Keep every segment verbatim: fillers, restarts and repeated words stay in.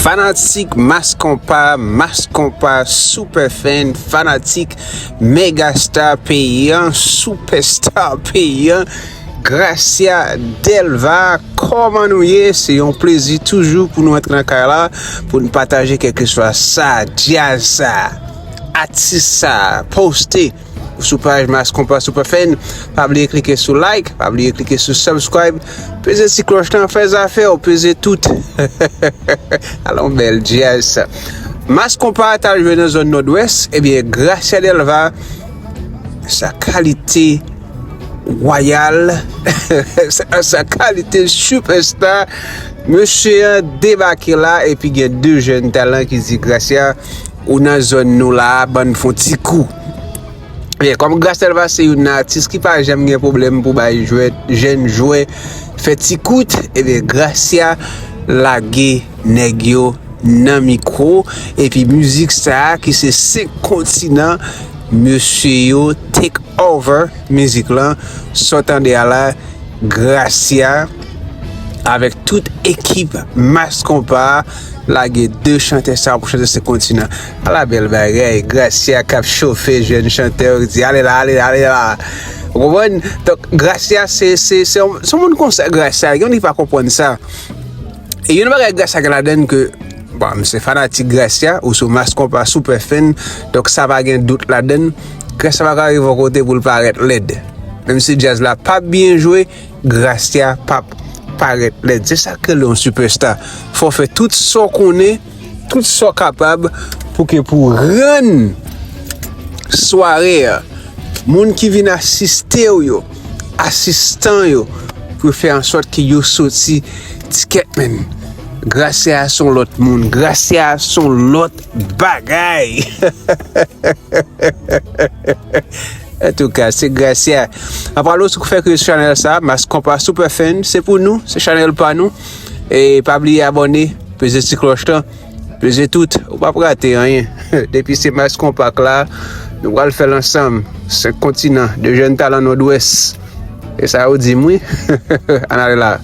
Fanatik Mass Konpa, Mass Konpa Superfan, fanatik megasta peyi an, superstar peyi an, Gracia Delva, kòman nou ye? Se yon plezi toujou pou nou antre nan kay la, pou n pataje kèlkeswa sa, djaz sa, atis sa, poste sou paj Mass Konpa Superfan. Pa bliye klike sou like, pa bliye klike sou subscribe. Peze ti klòch lan, fè zafè w, peze tout. Alon bèl djaz sa. Mass Konpa t al jwe nan zòn Nòdwès, ebyen, Gracia Delva, sa kalite wayal, sa, sa kalite superstar, mesye an debake la, epi gen de jèn talan ki di, Gracia, ou nan zòn nou la a, ban n fè yon ti kou. Ebyen, kòm Gracia Delva se youn nan atis ki pa janm gen pwoblèm pou bay jwè, jèn jwè fè ti kout, ebyen, Gracia lage nèg yo nan mikwo, epi mizik sa a ki se senk kontinan, mesye yo take over mizik lan, sa w tande a la, Gracia avèk tout ekip Mass Konpa lage de chantè sa pou chante senk kontinan. Ala bèl bagay, Gracia k ap chofe jèn chantè yo, ki di, ale la, ale la, ale la. Ou konprann? Donk, Gracia, se, se, se yon, se yon moun konsa, Gracia, gen moun ki pa konprann sa. E yon bagay Gracia gen ladan l ke, bon, m se fanatik Gracia, ou sou Mass Konpa Superfan, donk sa pa gen dout ladan l. Gracia pa ka rive yon kote pou l parèt lèd. Menm si djaz la p ap byen jwe, Gracia p ap parèt lèd. Se sa k rele yon superstar. Fò w fè tout sa w konnen, tout sa w kapab pou ke pou rann sware a, moun ki vin asiste w yo, asistan yo, pou fè ansòt ke yo soti tikèt, menn. Gracia se yon lòt moun. Gracia se yon lòt bagay. Antouka, se Gracia. Ann fòlo sou k fè ke chanèl sa, Mass Konpa Superfan, se pou nou, se chanèl pa nou. E pa bliye abòne, peze ti klòch lan, peze tout, ou p ap rate anyen. Depi se Mass Konpa k la, nou pral fè l ansanm. Senk kontinan, de jèn talan Nòdwès. E sa yo di m wi. Ann ale la.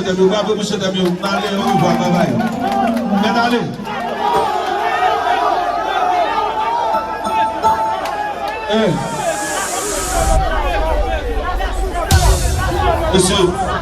Mesye, bravo, mesye, dam yo. N ale, orevwa, babay. N ale. Eh. Mesye,